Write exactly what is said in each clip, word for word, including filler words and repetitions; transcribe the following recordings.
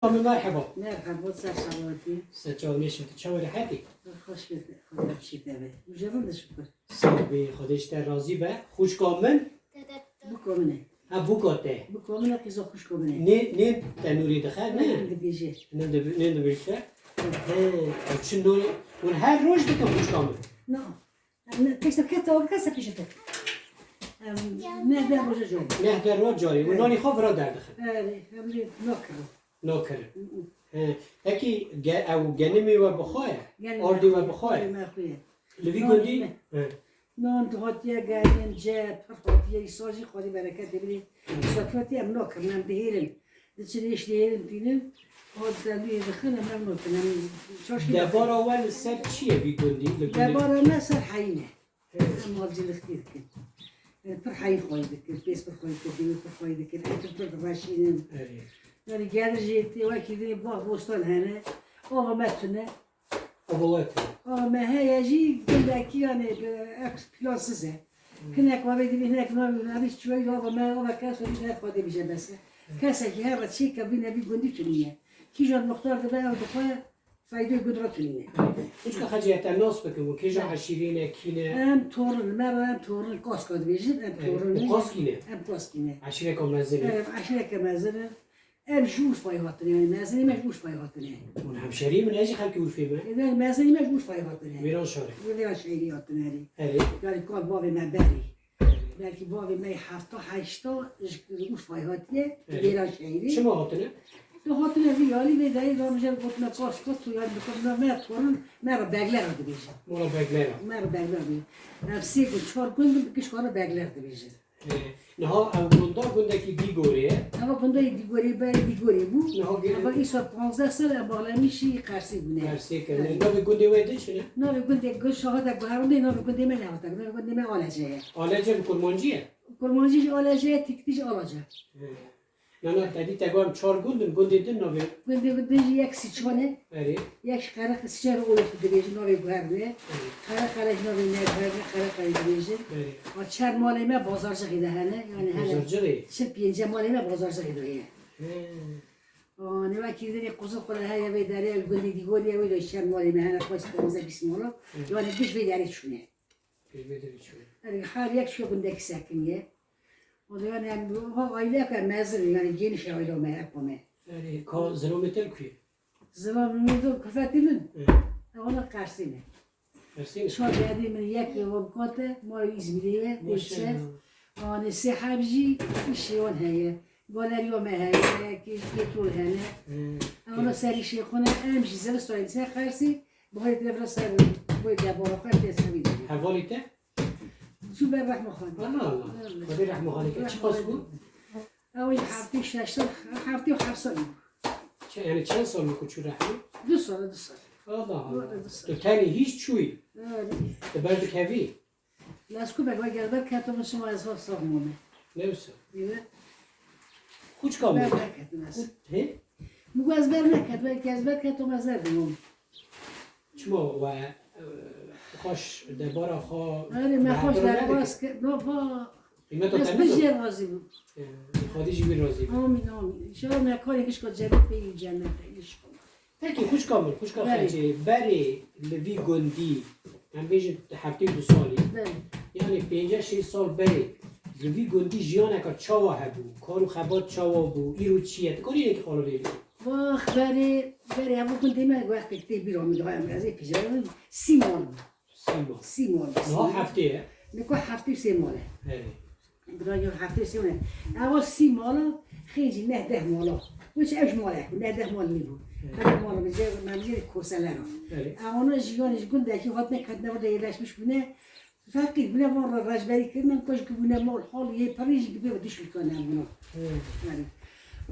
Abi merheba. Merhaba, ser selametî. Ser çawa, mêşê tu çawa, rehetî? Xweş be, Xwedê bi şîr te be. Û jê min de şukur. Sağ ol, Xwedê ji te razî be. Xwişka min? Bûka min e. Ha, bûka te. Bûka min e, qîza xwişka min e. Nê, nê tenûrê dixe, ne? Nê dibêje. Nê dibê-, nê dibêje. He, ew çi nû-, hûn her roj dikin xwişka min? Na. Em, pêşte kete, o kese pêşte. Em, ne de roja jor. Neh der roj carî. Û nanî xwe vira derdixin. Erê, em lê nakirin. Nakirin. He. Pekî ge-, ew genimê we bi xwe ye? Genimê Ardê we bi xwe ye? Ardê me xwe ye. Li vî Nanî gundî? me. He. Nan hatiye genim ce, pir hatiye, îsa jî Xwedê bereketê bidê. Îsa hatiye em nakirin, em dihêrin. Diçin êş dihêrin tînin, o deliyê dixin, em ev nakin, em çaşî nakin. Debara we li ser çi ye vî gundî? Li gundî? Debara me ser heyîn e. Em malcîlixtî dikin. Pir heyî xwayî dikin, pêz pir xwayî dikin, dêwê pir xwayî dikin, etir pir direşînin. Erê. Yani gelir jê tê wekî dinê bax bostan hene. Ava me tune. Ava we tune. Ava me heye jî gundekî yani bi ev plansiz e. Hinek wavê dibî hinek navê navî çiweyî ava me ava kes wekî hinek xwe dê bije bes e. Kesekî her re çêke bîne vî gundî tunî ye. Kîjan muxtar dibe ew dixwe Feydoyê gund re tunîne. Xwişka Xecê, te nas bikin, û kêja eşîrê ne, kî ne? Em torin, me re em torin, Kaska dibêjin, em torin. Û Kaskî ne? Em Kaskî ne. Eşîreka mezin e. Em eşîreke mezin in. Em ji Urfayê hatine, yani mezinê me ji Urfayê hatine. Hûn hemşeriyê min e jî xelkê Urfê me? Ê, yani mezinê me ji Urfayê hatine. Wêran şarê. Wêran şehîrî hatine, erê. Erê. Yani kal bavê me berî. Belkî bavê me yê hefta heşta ji Urfayê hatiye, Erê. Wêran şehîrî. Çima hatine? Tu hatine vî yalî vê derê da mijer gotine Kasko tu yani dikotine me torin me re Beglera dibêje. Mala Beglera. Me re Beglera dibêje. Ev sê gund çar gund in, kişka re Begler dibêje. Ee, niha ev gunda gundekî Dîgorê ye. Eva gundekî Dîgorê, berê Dîgorê bû. Niha gê- Eva îsal panzdeh sal em Baxlemîşî Qersê bûne. Qersê kevne. Evet. Navê gundê we dê çi ne? Navê gundê gund şahada guherandê, navê gundê me nehate. Navê gundê me Alece ye. Alece bi kurmancî ye? Kurmancî jî Alece ye, Tîktî jî Alace. He. Na, na, te dî te got em çar gund in, gundê din navê? Gundê din jî yek Sîçan e. Erê. Yek jî Qereq, Sîçan re Olofî dibêjin, navê guherine. Erê. Qereqere jî navê me guherine, Qereqere dibêjin. Erê. A çend malê me Bazarcixê de hene. Yani hene. Bazarcixê? Çil pênce malê me Bazarcixê de ye. He. Anê wekî dinê Quzulxule heye vê derê, ev gundê Dîgorê ye, wê de çend malê me hene, xwest panzdeh bîst mala. Hı. Yani giş vê derê çûne. Pêş vê derê çûne. Her yek çûye gundekî sekiniye. O da yani, yani bu aileyeke mezin, yani geniş aile me, hep me. Yani ka zilamê te li ku ye? Zilamê min do kufetî min. Evet. Ona Qersî ne. Qersî ne. Çar dedê min, yek ê wan kate, ma Îzmîrê ye, Maşallah. Têçe. Anê sê heb jî îşê wan heye. Galeriya me heye, kê-, kêtol hene. Hmm. Em ana ser îşê xwe ne, em jî zivistan ser Qersî, biharê tê vira ser boyê debara xwe tê ser wî derê. Hevalî te? Çû ber Rehma Xanê. Allah Allah. Xwedê Rehma Xanê ke çiqas bû? Ew jî heftê û şeş sal, heftê û heft sal bû. Çe-, yani çend sal bû ku çû rehmê? Du sal, du sal. Allah Allah. Wala du sal. Tu tenê hîç çûyî? Öyle. Tu ber dikevî? Lez ku bek, eger ber keto min şima ez va sax mame. Ne wisa? Dîme? Xûçka min. Ber neketim ez. Xû-, hê? Min got ez ber neketim, belkî ez ber ketim ez erdimam. Çima we, e, xweş debara xwe... Erê, me xweş derbas kir, no, va, qîmeta te ez bi jê razî bûm. E, Xwedê jî wî razî be. Amîn, amîn. Înşallah me karê hişka cennet pê yî cennet e, înşallah. Pekî xwişka min, xwişka Belê. Xecê, berê li vî gundî, em bêjin heftê û du salî, Belê. Yanî pênceh şêst sal berê, li vî gundî jiyaneke çawa hebû, kar û xebat çawa bû, îro çi ye? Tu karî yekî qala vê bikî? Bax, berê, berê, ev gundê me wextek tê bîra min, daha em ez ê pijre min, sî mal bû. Sî mal. Sî mal bû. Niha heftê ye? Nika heftê û sê mal e. Erê. Bira yo heftê sê ne. Ewa sî mala, xêncî neh deh mala. Wê çi ew ji mala, neh deh mal nîbû. Evet. Her mal bi jê, me bi jê koseler. Evet. Ewana jî yanî ji gundekî hatine ketine orada yerleşmiş bûne. Feqîr bûne, van re rejberî kirine, ku ji bûne mal, hal yê perî jî gibi diş bikane bûne. Evet. Yani.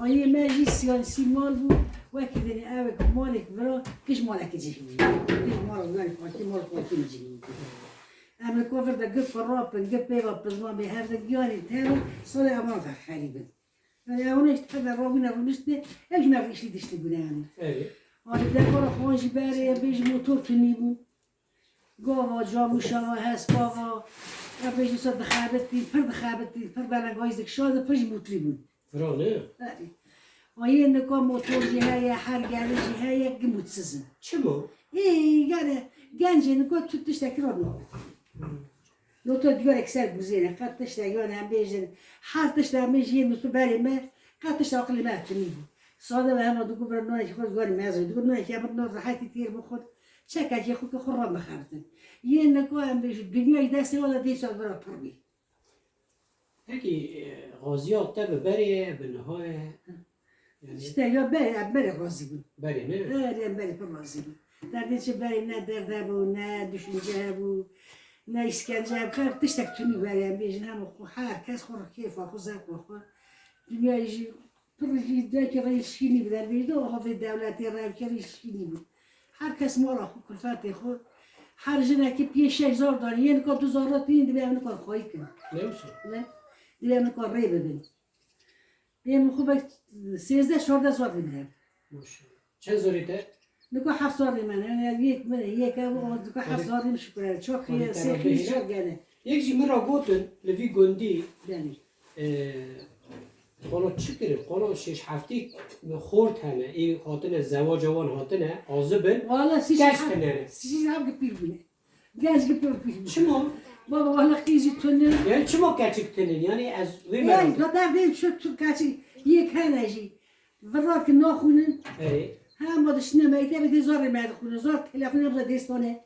Ayê me jî siyasî mal bû, wekî dinê ew malek vira, kij malekî cihî bû. Kij mal, yani, partî mal, partî min cihî bû. Em li kovir de gir pirapin, gir pêva pizman bê hev de giyanî tero, salê ewan ve xerîbin. Yani ewana işte hev de rabûne rûniştine, ev ji me rîştî diştî bûne yani. Evet. Hani debara xwan jî berê, em bêjin motor tunî bûn. Gava, camûşa va, hespa va, em bêjin sa dixebitîn, pir dixebitîn, pir belengayîz dikişandin, pir jî mûtlî bûn. Vira ne? Erê. Ayê nika motor jî heye, her gere jî heye, gimûtsiz in. Çima? Ê, yani, gencê nika tu tiştekî re nabe. Noto diyarek ser guzêne, qet tiştek, yani, em bêjin, her tiştek em bêjin, yê min tu berê me, qet tiştek aqilê me tunî bû. Sade ve hema digo bira nonekî xwe, yani, me ez digo nonekî em nan rehetî têr bixwin. Çekekê xwe ke xwe re mixebtin. Yê nika em bêjin, dinyayê destê wan de dîsa bira pir bî. Pekî, e, xwaziya te bi berê ye, bi niha ye? Yani İşte ya berê, em berê razî bûn. Berê ne? Berê, em berê pir razî bûn. Derdê çi berê ne derd hebû, ne düşünce hebû, ne îşkence hebû. Her tiştek tunî berê, em bêjin hema xwe, her kes xwe re kêfa xwe, zevqa xwe. Dinyayê jî pir jî derkê re îlişkî nîbû. Em bêjin o havê dewletê, rewkê re îlişkî nîbû. Her kes mala xwe, kulfetê xwe. Her jinekî piyê şeş zar danî. Yê nika du zar re tînin, divê em nika xwayî kin. Ne wisa? Ne? Divê em nika rê bibin. Yê min xwe bek sêzdeh çardeh zar rê min hebe. Maşallah. Çend zarê te? Nika heft zar rê min hebe. Yani yek min, yek ev, o nika heft zar rê min şükür. Çok iyi, sekiz çok yani. Yek jî min ra gotin, li vî gundî, Yani. e, Qolo çi kirin? Qolo şêş heftî xort hene, ê hatine, zewaca wan hatine, azib in, Wala sî keç şeş tune ne. Sî şeş heb pîr bûne. Genç gibi pîr bûne. Çima? Baba, wala qîzî tune. Yani çima keçik tune? Yani ez wê merak Ey, da derdê şu tu keçik yek hene jî. Virat ki naxwînin. Erê. Hema dişine mektebê dê zor rê me dixwînin. Zor telefon yapsa destane.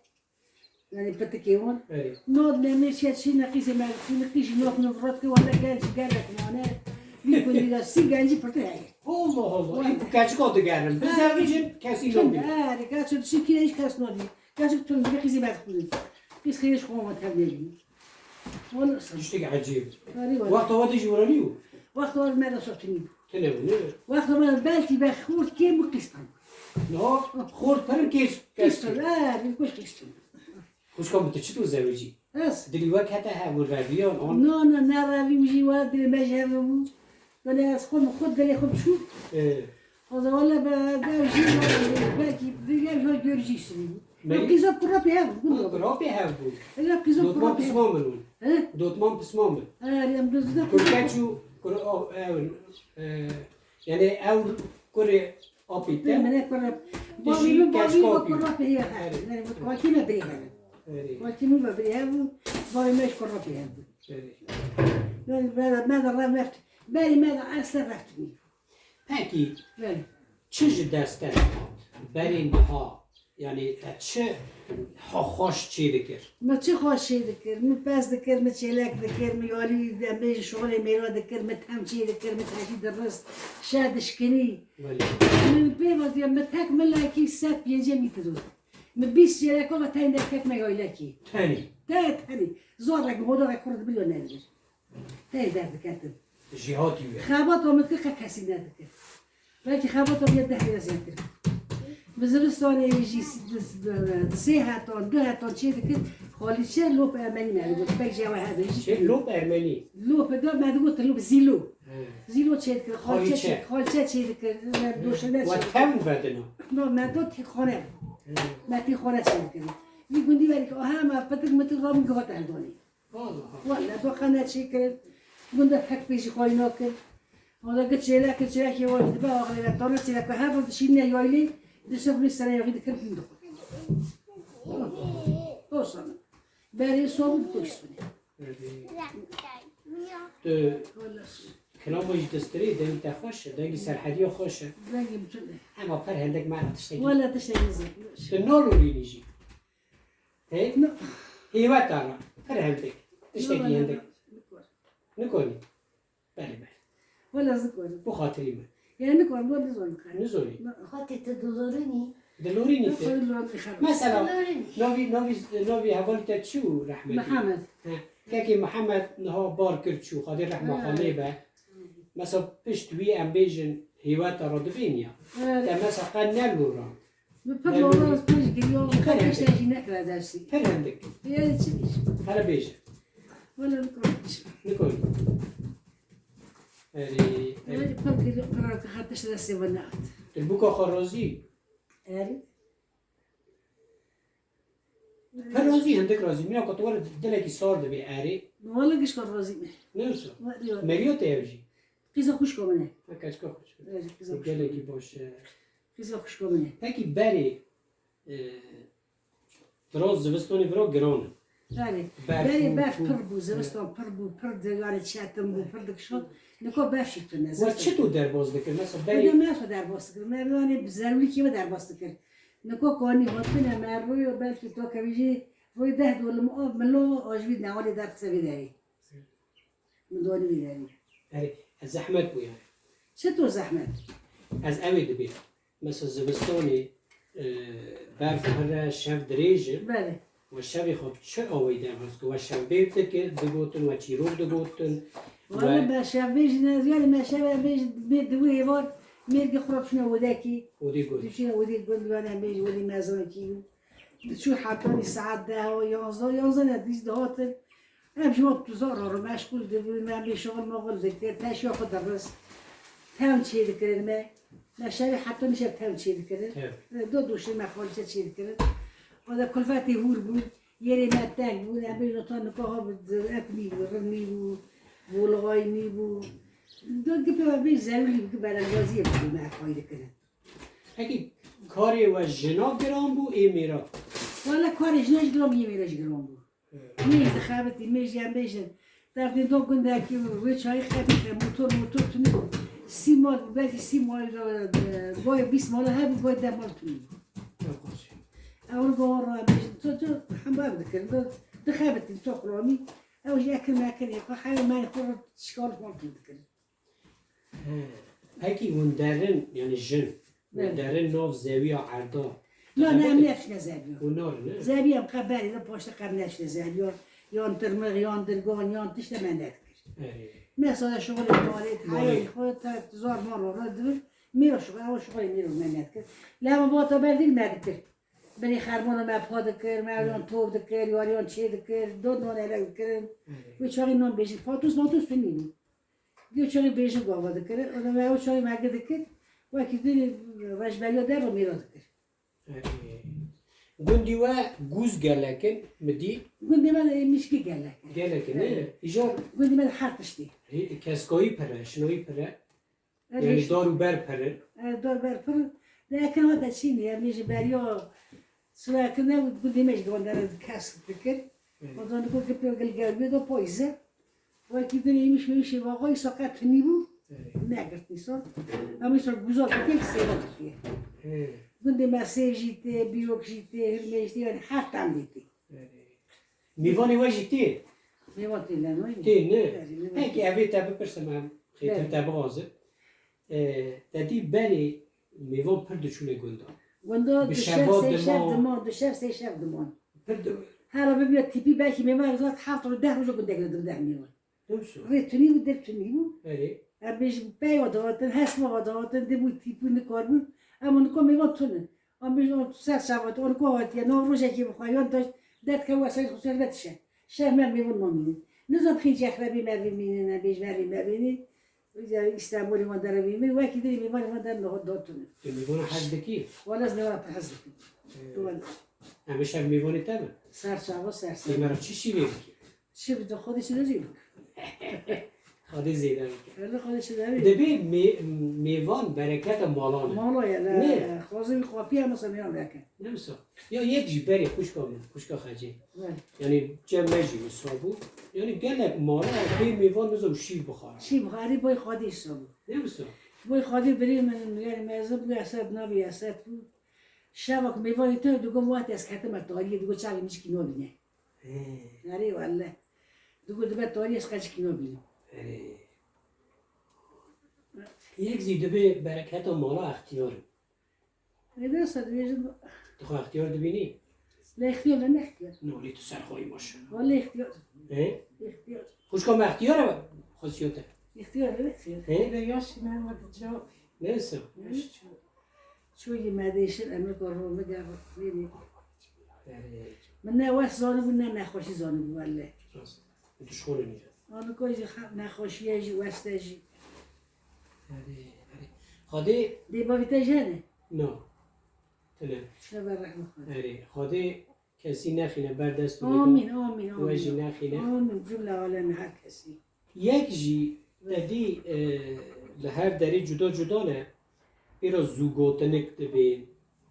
Yani pitikê wan. Erê. Nod ne me şiye çi ne qîzê me dixwînin. Qîzî naxwînin, virat ki wala genç gelek mane. Vî kundî de sî gencî pirtir heye. Allah Allah. Ê ku keçik o digerin. Bizewicin kesî nabî. Erê, keçik dişî kî hiç kes nabî. Keçik tun dibe qîzê me dixwînin. Qîz xêrê ji xwe wan tevlê bî. Wala Tiştek ecêb. Erê wala. Wexta we de jî wira nîyo? Wexta we me de sotinî bû. Tune bû, ne? Wexta me belkî be xort kêm û qîstan. No, xort pirin kêş Qîstan, keşkî. Erê, kuş qîstan. Xwişka min, tu çi tu zewicî? Ez? Dilî we kete hev û reviyan an? Na, na, ne revî min jî we dilê me ji hev bû. Dilê ez xwe min xwe dilê xwe çû. Ee. O zaman le be, be jî belkî dilê jî görücü isim. Melî? Qîza kura pê hev bû. Kura pê hev bû. Ela qîza kura pê. Dotman pisma min bûn. He? Dotman pisma min. Erê, em dozda. Kurkeç û kur-, o, ew, e, yani ew kurê apî te. Mene kura. Bavî min, bavî min kura pê hev. Erê. Yani bu kakî me bê hev. Erê. Kakî min me bê hev. Bavî me kura pê hev. Erê. Yani me de, me de reft. Berî me de esle reft mi. Pekî, Belê. Çi ji dest te hat? Berê niha, yani te çi ha xweş çê dikir? Min çi xweş çê dikir? Min pez dikir, min çêlek dikir, min yalî, em bêjin şolê mêra dikir, min tem çê dikir, min tevî dirist, şer dişkinî. Belê. Min pê ve diye, min tek min lekî sed pêncî mîtir û. Min bîst çêlek û tenê tek me yaylekî. Tenî? Te tenî. Zorek, hodorek xurt bir yo nedir. Tey derdiketim. Jêhatî wê. Xebata min dikir qe kesî nedikir. Belkî xebata min deh lîre zêdetir. Bi zivistanê jî s-, s-, sê hetan, du hetan çê dikir. Xalîçe lop ermenî me digot. Pek jê we hebe jî. Çê lop ermenî? Lop da me digot lop zîlo. He. Zîlo çê dikir, xalîçe. Xalîçe. Çê, xalîçe çê dikir. Me doşeme çê dikir. We tev vedina? No, me do tîxane. He. Me tîxane çê dikir. Vî gundî verî ki, aha, me pitik mitik ra min gihat eldonî. Allah Allah. Wele doxane çêkirin. Gunda pek pêjî xwayî nakin. Oda gi çêlek, çêlekê wan dibe axirê ve tane çêlek ve her roj dişînine yaylê, dişevnî sere yaxî dikin hûn dixwe. Dosan. Berê sobû bi koş bine. Tu kilama jî distirê, dengî te xweş e, dengî serhediya xweş e. Dengî min tune. Ema per hendek me tiştekî. Wele tiştekî zî. Tu nalorînî jî. He? No. Hêweta re. Pir hindik. Tiştekî hindik. Nikonî. Belê, belê. Wala ez nikorim. Bo xatirî min. Ya nikorim, bo nizonî. Nizonî. Xatê tu dilorînî? Dilorînî tu. Mesela, navî, navî, navî hevalî te çi bû rehmetî? Mihemed. He. Kekê Mihemed niha bar kir çû, Xwedê rehma xwe lê be. Mesela pişt wî em bêjin hêweta re dibên ya. Evet. Te mesela qe nelorand. Min pir loran pir giriyo, min qe tiştek jî nekira dersî. Pir hindik. Yê çi bî? Hele bêje. Wele nikorim. Nikorim. Erê, erê. Wele pir giriyo, pir hat tişt destê we nehat. Tu buka xwe razî? Erê. Pir razî, hindik razî. Mîna ku tu were dilekî sar dibê erê. Wele gişka razî me. Ne wisa? Meriyo te ev jî. Qîza xwişka min e. Ha, keçika xwişka. Evet, qîza xwişka min e. Gelekî baş e. Qîza xwişka min e. Pekî berê, e, vira zivistanê vira giran e. Berê. Berf Berê bû, berf bû. Pir bû, zivistan pir bû, pir de, yani çetin bû, pir dikişand. Nika berf jî tune, we zivistan. Çito derbas dikir? Mesela berê. Nika me xwe derbas dikir. Me, yani, bi zerwîlîkê me derbas dikir. Nika kanî hatine me royo belkî to kevî jî roy deh dolim av milo ajvî newalê derxise vê derê. Min doni vî derî. Erê, zehmet bû yani. Çito zehmet? Ez ewê dibêm. Mesela zivistanê, e, berf pir e, şev dirêj e. Belê. We şevê xwe bi çi awayî derbas kir? We şevbêrk dikir, digotin, we çîrok digotin. Wala we me şevbêrk jî ne, yani me şevbêrk bê di wî êvar mêrgê xwe re çûne odekî. Odê gund. Dişine odê gund, yani em bêjin odê mezankî. Diçû hetanî saet deh û yanzdeh, yanzdeh ne dîs dihatin. Em ji wan tuzan re meşgûl dibûn, em bê şixul mixul dikir, teşiya xwe diris. Tewn çêdikirin me. Me şevê hetanî şev tewn çêdikirin. Evet. Do doşê me xalîçe çêdikirin. O da kulfetê hûr bûn, yerê me teng bûn, em bê notan nika ha bi ek nîbû, rin nîbû, bolixayî nîbû. Do gipê me bê zerûlî bû, belengaziyê bû me xayî dikirin. Peki karê we jina giran bû, ê mêra? Wala karê jina jî giran bû, ê mêra jî giran bû. Evet. Mêj dixebitî, mêj em bêjin. Derdê do gundekî wê çayî xebite, motor, motor tune bû. Sî mal bû, belkî sî mal, e, goyê bîst mal hebû, goyê deh mal tune bû. Yok olsun. Ew li gor re em bêjin, tu, tu hember dikirin, do dixebitin, to xulamî. Ew jî ekir mekir, yê xwe heywe me xwe re şikar mal tune dikirin. He. Pekî hûn derin, yani jin, hûn Evet. derin nav zewiya erda? Na, ne, em Dixebitin? Neçine zewiya. Hûn narin, ne? Zewiya em qe berê de paşte qe em neçine zewiya. Yan tirmix, yan dirgan, yan tişt me nedikir. Erê. Mesela şixulê malê, Malê. Heyalê xwe, te zar mal re dibir. Mêro şixul, ew şixulê mêro me nedikir. Lema vata ber dîl me dikir. Binê xermana me pa dikir, me yan tov dikir, yariyan çê dikir, dod nan ele dikirin. Erê. Wê çaxê nan bêjin, patus matus tu nîbû. Diyo çaxê bêjin gava dikir, ona me ew çaxê me gi dikir, wekî dinê rejberiya der re mêra dikir. Erê. Gundî we gûz gelek in, mi dî? Gundê me de êmişkî gelek in. Gelek in, ne? Evet. Îcar Gundê me de her tiştî. Hê, keskayî pir e, şinayî pir e. Evet. Yani dar û ber pir in. Evet, dar ber pir in. De ekin hate çînî, em jî beriya Sura kirine û gundê me jî gandere kes dikir. Evet. O zaman ku gipê gil gel bê do poyze. Wekî din êmiş mêmişê vaxoyî soqet tunî bû. Evet. Negirtî so. Em îsor guza dikir, sêva dikir. Evet. Gundê me sêv jî tê, bîrok jî tê, hirmê jî tê, yani her tam dê tê. Evet. Mêvanê we jî tê? Mêvan tê, lenoyî. Tê, ne? Evet, mêvan Peki, tê. Evê te bipirsim em, xêtir Evet. te bixwazim. E, te dî berê mêvan pir diçûne gunda. Gunda Bi du şev, şeva sê şev diman. diman, du şev, sê şev diman. Pir di- Hela bibiya tîpî belkî mêvan zat heft roj, deh roj gundek dibi deh mêvan. Dewso. Rê tunî bû, der tunî bû. Erê. Em bêjin peya dihatin, hesma dihatin, dibû tîpû nikarbû. Ama nika mêvan tune. Em bêjin, ser şeva, nika hatiye, nav rojekê bixwe, yan taş, derdke wesayît xwe ser vedişe. Şev me mêvan namînin. Nizam xîncî exrebî me bimînin, em bêj me bimînin. Ya Îstanbulê wan dere bî min, wekî dinê mêvanê wan der niha datûne. Tu mêvana hez dikî? Wala ez mêvana pir hez dikim. Ee, Wala. Em ê şev mêvanê te bin? Ser çava, ser ser. Ê, me re çi şîvê bikî? Çi bide, Xwedê çi nezî bik. Xwedê zêde bike. Wala Xwedê çi nezî bik. Dibê mê-, mêvan bereketa malan e. Mala ye, ne? Ne? Xwazê wî xapiye, masa mêvan veke. Ne wisa? Ya yek jî berê xwişka min, xwişka Xecê. Belê. Yanî cem me jî wisa bû. Yanî gelek mala bê mêvan nizo şîv bixware. Şîv bixware, boy Xwedê wisa bû. Ne wisa? Boy Xwedê birê min, yanî mezin bû, Esed navê Esed bû. Şeva ku mêvanê te digot, wextê ez ketime tariyê, digot çavê min jî kî nabîne. He. Erê welle. Digot dibe tariyê ez qe jî kî nabînim. Erê. Yek zî dibê bereketa mala extiyar in. Ê, dewsa dibêjin. Tu xwe extiyar dibînî? Lê extiyar ne, ne extiyar. No, lê tu ser xwe yî maşallah. Wele extiyar. He? Extiyar. Xwişka me extiyar e xwesiyete? Extiyar e, extiyar. He? Ve yaş me hema dica. Ne wisa? Yaş ço. Ço yî me dêşir, emir kor ro me gel, ne ne. Erê. Min ne wes zanibû, ne nexweşî zanibû wele. Rast. Tu şixulî nî. Aniko jî xe-, nexweşiye jî, weste jî. Erê, erê. Xwedê Dê bavî te jene? No. Tine. Şuna ber rehmet Xwedê. Erê. Xwedê kesî nexîne ber dest û Amîn, amîn, amîn. We jî nexîne. Amîn. Cümle alem her kesî. Yek jî Nedî, e, li her derê cuda cuda ne. Pêra zû gotinik dibên,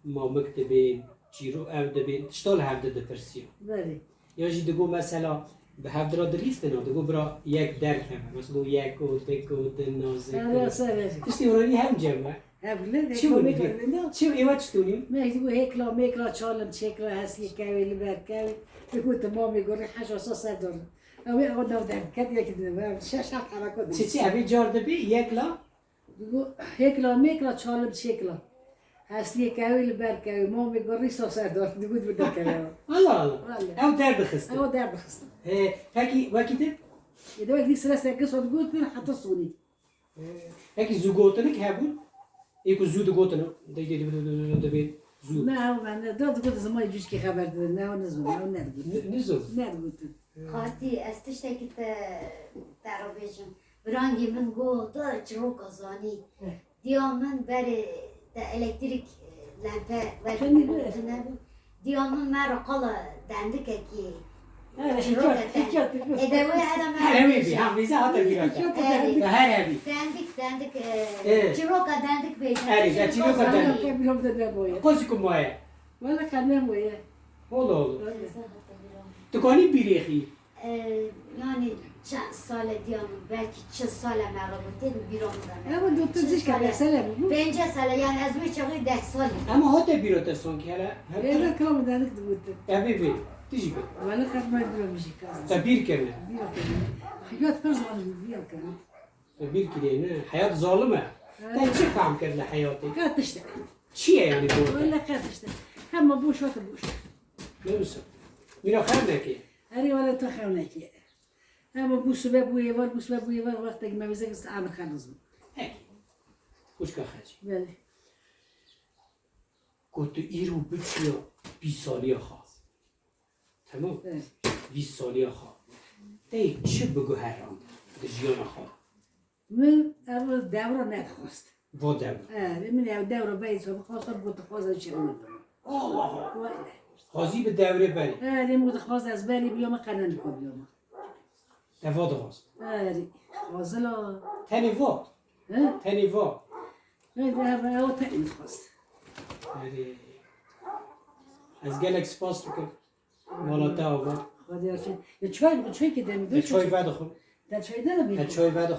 mamik dibên, çîro ew dibên, tişta li hev di dipirsiya. Belê. Yan jî digo mesela bi hev di re dilîstina, digo bira yek derkeve. Mesela digo yek û dik û din nazik. Sere, sere. Tiştê oranî hev cem e. Hev li, çi hêkla wî mêkla digo, wî ne? Çi êwe çi tûnî? Me digo hêkla, mêkla çalim, çêkla, heslî kewê, li ber kewê. Digo tamamê gorî heşa sa ser dor. Ew ê ew nav derket, yekî dine, ew şeş heşt heraka dine. Çi çi, evê car dibê, yekla? Digo, hêkla mêkla çalim çêkla. Hesliyê kewê li ber kewê, mamê gorî sa ser dor, digot bi derkeve. Allah Allah. Vallahi. Ew derdixistin. Ew derdixistin. He, pekî wekî din? Ê de wekî sire serkir sa digot, heta sonî. Pekî zû gotinik hebûn? Ê ku zû digotin, dey dey dibê zû. Ne, ew me ne, da digot zimanê cûcikê xeber didin, ne, ew nizûn, ew nedigotin. Ni-, nizûn. Nedigotin. Xatî, ez tiştekî te, te re bêjim. Birangê min got, da çiroka zanî. Eh. Diya min berê te elektrîk, e, lempe, wek Tenê be. Tune bû. Diya min me re qala dendikekî. He, çîroka hikayet, te. Hikayet. Ê de wê hele me Her evî bêje. Bî, ha, vêze hate bîra te. Hikayet. Erê. Her evî. Dendik, dendik, e, Ê. Çîroka dendik bêje. Erê, de çîroka dendik. Çîroka bîra te neboye. Qozî ku maye. Wele ka neboye. Holo, holo. Wele. Dikanî bîrêxî. E, yani çend sale diya min, belkî çil sale me re gotin, bîra min de ne. Ew doktor çil cîşka sale. Mesele bû. Pêncî sale, yani ez wê çaxê deh salî. Ama hate bîra te sankî hele. Êve kira min denik digotin. E, bê, bê. Tu jî bê. Wele qet me bîra min jî kazan. Te bîr kirine. Bîra kirine. Hikayet pir zalim bî, bîra kirine. Te bîr kirine. Heyat zalim e. Evet. Te çi fehm kir li heyatê? Ka tiştek. Çi ye yani bu? Wele ka tiştek. Hema boş, wate boş. Ne wisa? Mîna xewnekê. Erê wele tu xewnekê. Hema bû sibe bû êvar, bû sibe bû êvar, wextek me vêze kist amir xelas bû. Peki. Xwişka Xecî. Belê. Ku tu îro biçiya bîst saliya xwe. Tamam? Evet. Bîst saliya xwe. Te çi biguherand di jiyana xwe? Min ev dewra nedixwest. Va dewra. Erê, min ev dewra beyî sabî xwesta, got dixwaz ez çêxine bim. Allah Allah. Wele. Xwazî bi dewrê berî. Erê, min got dixwaz ez berî biyama, qene niko biyama. Te va dixwast. Erê, xwazila. Tenê va. He? Tenê va. He, ev, ev tenê dixwast. Erê. Ez gelek spas dikim. Mala te ava. Xwedê ya çay. Ya çay, çay ki demî. Ya çay vedixwim. Te çay de mi? Ya çay vedixwim.